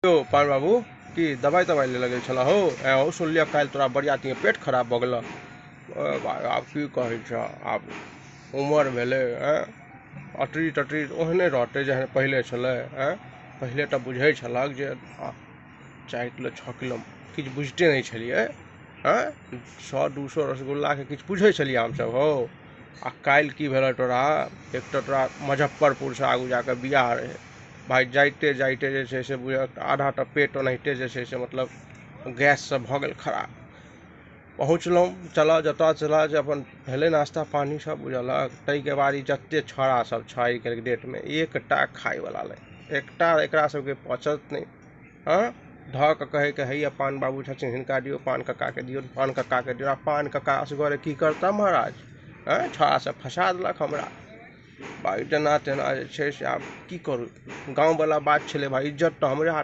यौ पान बाबू की दवाइ तवाइ लै गेल छलऽ हौ? ऐं हौ, सुनलियै काल्हि तोरा बरियातीमे पेट खराब भऽ गेलऽ। आब की कहै छऽ, आब उमर भेलै। ऐं अटरी टटरी ओहने रहतै जेहन पहिले छलै। ऐं पहिले तऽ बुझै छलक जे 4 किलो 6 किलो किछु बुझिते नहि छलियै। ऐं 100-200 रसगुल्लाके किछु बुझै छलियै हमसब हौ। आ काल्हि की भेलै तोरा, एक तऽ तोरा मुजफ्फरपुरसँ आगू जाकऽ बियाह रहै भाइ, जाइते जाइते जे छै से बुझक आधा तऽ पेट ओनाहिते जे छै से मतलब गैससँ भऽ गेल खराब। पहुँचलहुँ, चलऽ जतऽ चलऽ जे अपन भेलै नाश्ता पानि सब बुझलक। ताहिके बाद ई जतेक छौड़ा सब छै आइके डेटमे एकटा खायवला नहि, एकटा एकरा सबके पचत नहि। हँ धऽ कऽ कहैके हैया पान बाबू छथिन हिनका दियौ, पान कक्काके दियौ, पान कक्काके दियौ। आ पान कक्का असगरे की करता महाराज? हँ छौड़ा सब फँसा देलक हमरा भाइ, जेना तेना जे छै से आब की करू, गाँववला बात छलै भाइ, इज्जत तऽ हमरे हाथ।